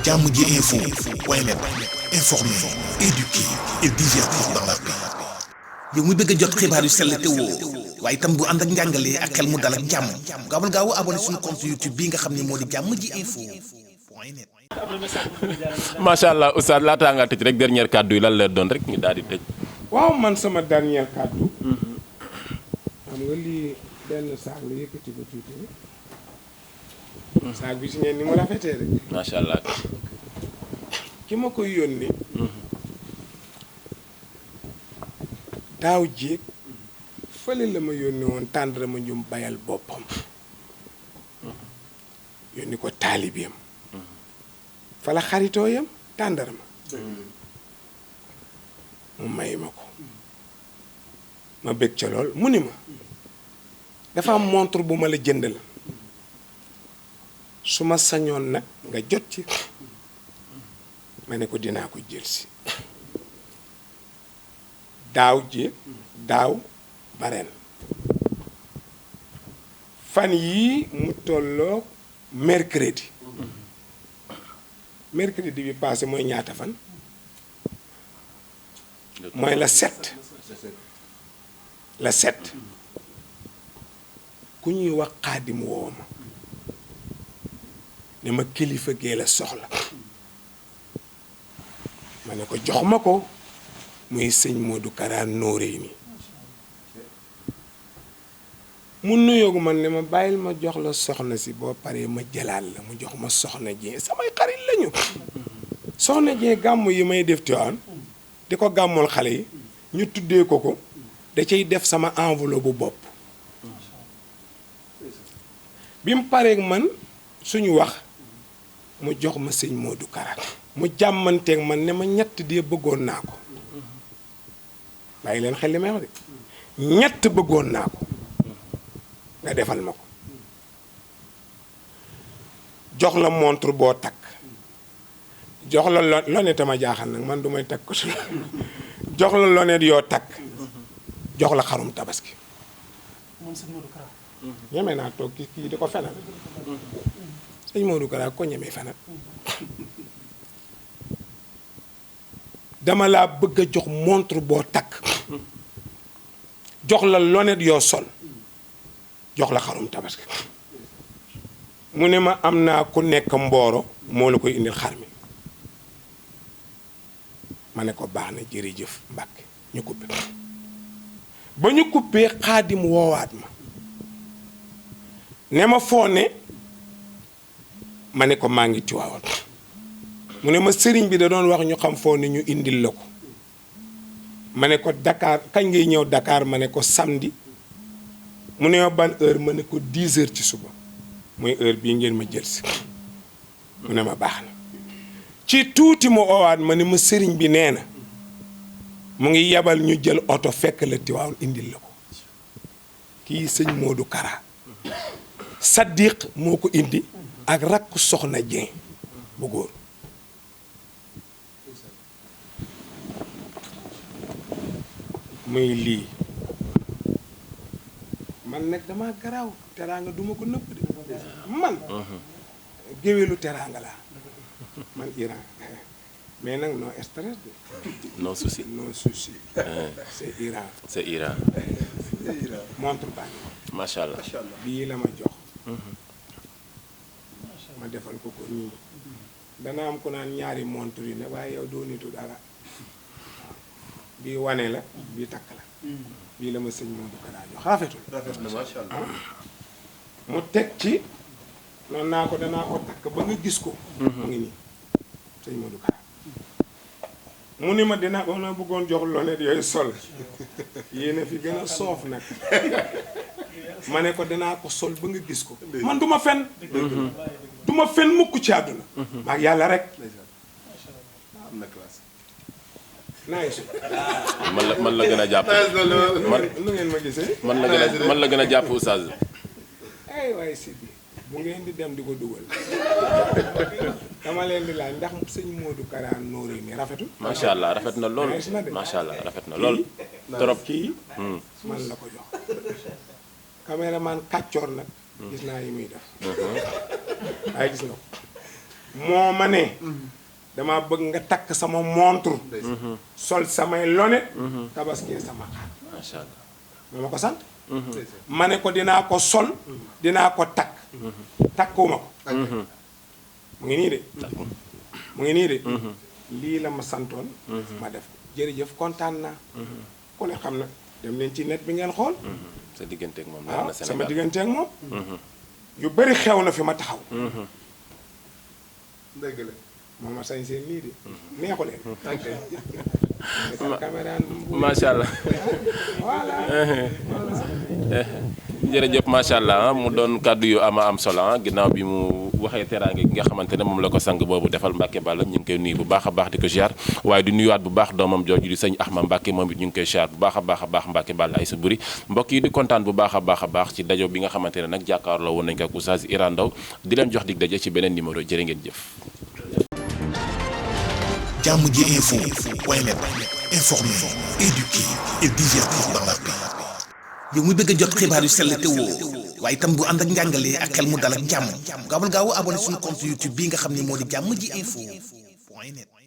jàmm ji info point net, informer, éduquer et divertir dans la paix. yow muy bëgg a jot xibaar yu sell te woo waaye itam bu ànd ak njàngalee ak xel mu dal ak jàmm gaawal gaaw abonné suñu compte YouTube bi nga xam ne moo di jàmm ji info point net. macha allah oustaz laataa ngaa tëj rek dernier kàddu yi lan la doon rek ñu daal di tëj. waaw man sama dernier kàddu. xam nga lii benn saak la yëkkati ba tuuti rek. saak bi si ngeen ni mu rafetee rek. macha allah. ki ma koy yónni. daaw jéeg fële la ma yónni woon tàndara ma ñum bayal boppam. yónni ko taalibeem. fa la xaritoo yam tàndara ma. mu may ma ko. ma bëgg ca lool mu ni ma. dafa am montre bu ma la jëndal. su ma sañoon nag nga jot ci. ma ne ko dinaa ko jël si. daaw ji daaw bareen fan yii mu tolloo mercredi bi passé mooy ñaata fan mooy la 7 ku ñuy wax xaadim woo ma ne ma kilifa gee la soxla ma ne ko jox ma ko muy sëñ Modou Kara Noreyni mu nuyoogu man ne ma bàyyil ma jox la soxna si boo paree ma jëlaat la mu jox ma soxna jee samay xarit lañu soxna jee gàmm yi may def Tiwaawan di ko gàmmool xale yi ñu tuddee ko da cay def sama enveloppe bu bopp bi mu pareeg man suñu wax mu jox ma sëñ Modou Kara mu jàmmanteeg man ne ma ñett dee bëggoon naa ko bàyyi leen xel li may wax de ñett bëggoon naa ko nga defal ma ko jox la montre boo takk jox la lonet ma jaaxal nag man du may takk ko su jox la lonet yoo takk jox la xarum tabaski ñeme naa toog kii di ko fenal sëñ Modou Kara ko ñemee fenal dama laa bëgg a jox montre boo takk jox la lonet yoo sol jox la xarum tabaski mu ne ma am naa ku nekk Mboro moo la koy indil xar mi ma ne ko baax na jërëjëf Mbàkke ñu coupé ba ñu coupé xaadim woowaat ma ne ma foo ne ma ne ko maa ngi Tiwaawan mu ne ma sëriñ bi da doon wax ñu xam foo ne ñu indil la ko ma ne ko Dakar kañ ngay ñëw Dakar ma ne ko samedi mu ne ma ban heure ma ne ko 10 heures ci suba mooy heure bii ngeen ma jël si mu ne ma baax na ci tuuti mu oowaat ma ne ma sëriñ bi nee na mu ngi yebal ñu jël oto fekk la Tiwaawan indil la ko kii sëñ Modou Kara Saddiq moo ko indi ak rakk soxna Dieng bu góor muy lii man nag dama garaaw teraanga duma ko nëbb de man géwélu teraanga laa man Iran mais nag non stress de non souci c'est Iran montre baa ngi macha allah bii la ma jox ma defal ko nii dana am ku naan ñaari montre yi ne waaye yow doo nitu dara bii wane la bii takk la bii la ma sëñ Modou Kara jox rafet na macha allah mu teg ci noonu naa ko danaa ko takk ba nga gis ko mu ngi nii sëñ Modou Kara mu ni ma dina ba ma bëggoon jox lonet yooyu sol yéena fi gën a soof nag ma ne ko danaa ko sol ba nga gis ko man du ma fen du ma fen mukk ci àdduna maag yàlla rek am na classe man la gën a jàpp lu ngeen ma gisee man la gën a jàpp oustaz ay waaye si bi bu ngeen di dem di ko dugal dama leen di laaj ndax sëñ Modou Kara Noreyni rafetul macha allah rafet na lool macha allah rafet na lool trop kii man la ko jox caméraman kàccoor nag gis naa yi muy def waaye gis nga ko moo ma ne dama bëgg nga takk sama montre sol samay lonet tabaskee sama xar macha allah moo ma ko sant ma ne ko dinaa ko sol dinaa ko takk takkuma ko mu ngi nii de mu ngi nii de lii la ma santoon ma def ko jërëjëf kontaan naa ku ne xam na dem leen ci net bi ngeen xool sa digganteeg moom waaw na Sénégal sama digganteeg moom yu bëri xew na fi ma taxaw dëgg la moom ma sañ seen nii de neexu leen caméra macha allah jërëjëf macha allah mu doon kàddu yu ama am solo ginnaaw bi mu waxee teraange gi nga xamante ne moom la ko sang boobu defal Mbacke Balla ñu ngi koy nuyu bu baax a baax di ko ziar waaye di nuyuwaat bu baax doomam jooju di sëñ Ahma Mbacke moom it ñu ngi koy ziar bu baax a baax Mbacke Balla ay sa buri mbokk yi di kontaan bu baax a baax ci dajo bi nga xamante ne nag jàkkaarloo woon nañ ko ak Oustaz Iran Ndao di leen jox dig daje ci beneen numéro jërë ngeen jëf. Jàmm ji info point net informer, éduquer et divertir dans la paix. yow muy bëgg a jot xibaar yu sell te woo waaye itam bu ànd ak njàngalee ak xel mu dal ak jàmm gaawal gaaw abonné suñu compte YouTube bii nga xam ne moo di Jàmm ji info point net